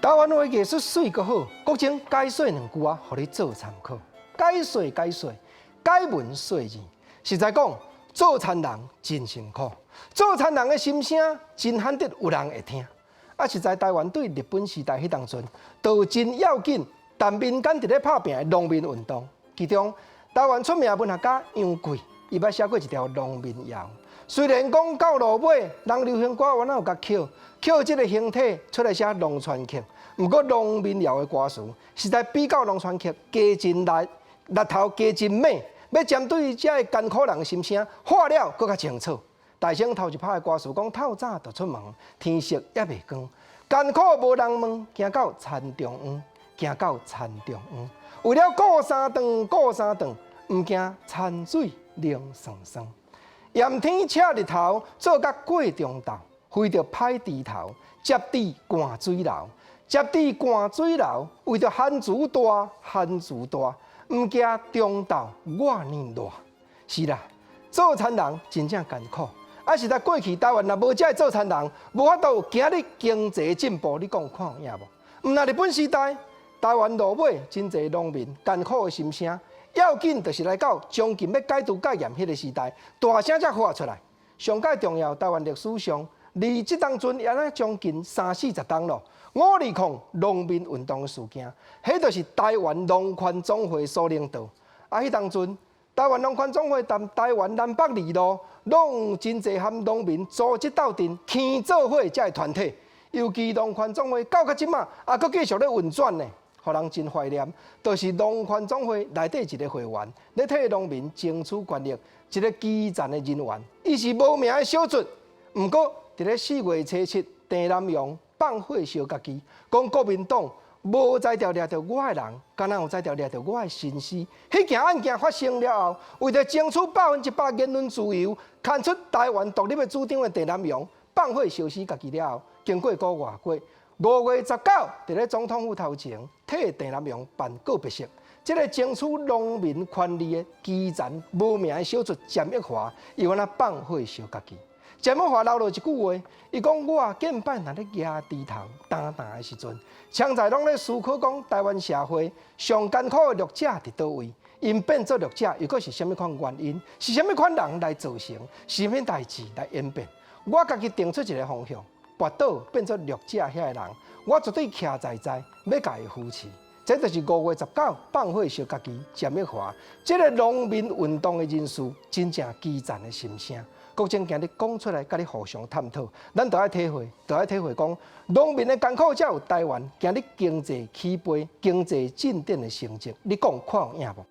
台灣話藝術媠閣好，國政解說兩句啊，予你做參考。解說解說，解文說字，實在講，做田人真辛苦，做田人的心聲真罕得有人會聽。啊，實在台灣對日本時代彼當陣，都真要緊，但民間佇咧拍拚的農民運動，其中台灣出名文學家楊貴，伊捌寫過一條農民謠。雖然講到落尾，人流行歌原來有共抾抾這個形體出來寫農村曲，毋過農民謠的歌詞實在比較農村曲加真力，力頭加真猛，欲針對這个艱苦人的心聲，畫了閣較清楚。大聲頭一拍的歌詞講透早就出門，天色猶未光，艱苦無人問，行到田中央，行到田中央，為了顧三頓，顧三頓，毋驚田水冷霜霜。炎天赤日頭，做甲過中晝，為著歹豬頭，接豬灌水流，接豬灌水流，為著番薯大，番薯大，毋驚中晝偌呢熱。是啦，做田人真正艱苦。啊，實在過去台灣若無這个做田人，無法度今日經濟進步，你講看有影無？毋但日本時代，台灣落尾真濟農民艱苦的心聲。要緊就是來到將近欲解除戒嚴彼个時代，大聲才發出來。上蓋重要，台灣歷史上，離這當陣也若將近三四十冬咯。520農民運動的事件，彼就是台灣農權總會所領導。啊，彼當陣，台灣農權總會踮台灣南北二路，攏有真濟和農民組織鬥陣，牽做伙這个團體。尤其農權總會到這馬，猶閣繼續咧運轉呢。予人真懷念，就是農權總會內底一个會員，咧替農民爭取權益，一个基層的人員，伊是無名的小卒。毋過，佇咧4月初7，鄭南榕放火燒家己，講國民黨無才調掠著我的人，敢若有才調掠著我的心思。彼件案件發生了後，為著爭取100%言論自由，牽出台灣獨立的主張的鄭南榕放火燒死家己了後，經過個外過。5月19，佇咧總統府頭前替鄭南榕辦告別式。這个爭取農民權利的基層無名的小卒詹益華，伊按怎放火燒家己？詹益華留落一句話，伊講我見擺若咧蜈豬頭擔擔的時陣，常在攏咧思考講台灣社會上艱苦的弱者佇佗位，𪜶變做弱者，又閣是啥物款原因？是啥物款人來造成？是啥物代誌來演變？我家己定出一个方向。跋倒變做弱者遐个人，我絕對徛在在，欲共伊扶持。這就是5月19放火燒家己詹益華，這个農民運動的人士真正基層的心聲。國政今日講出來，佮你互相探討，咱都愛體會，都愛體會講農民的艱苦，才有台灣今日經濟起飛、經濟進展的成績。你講看有影無？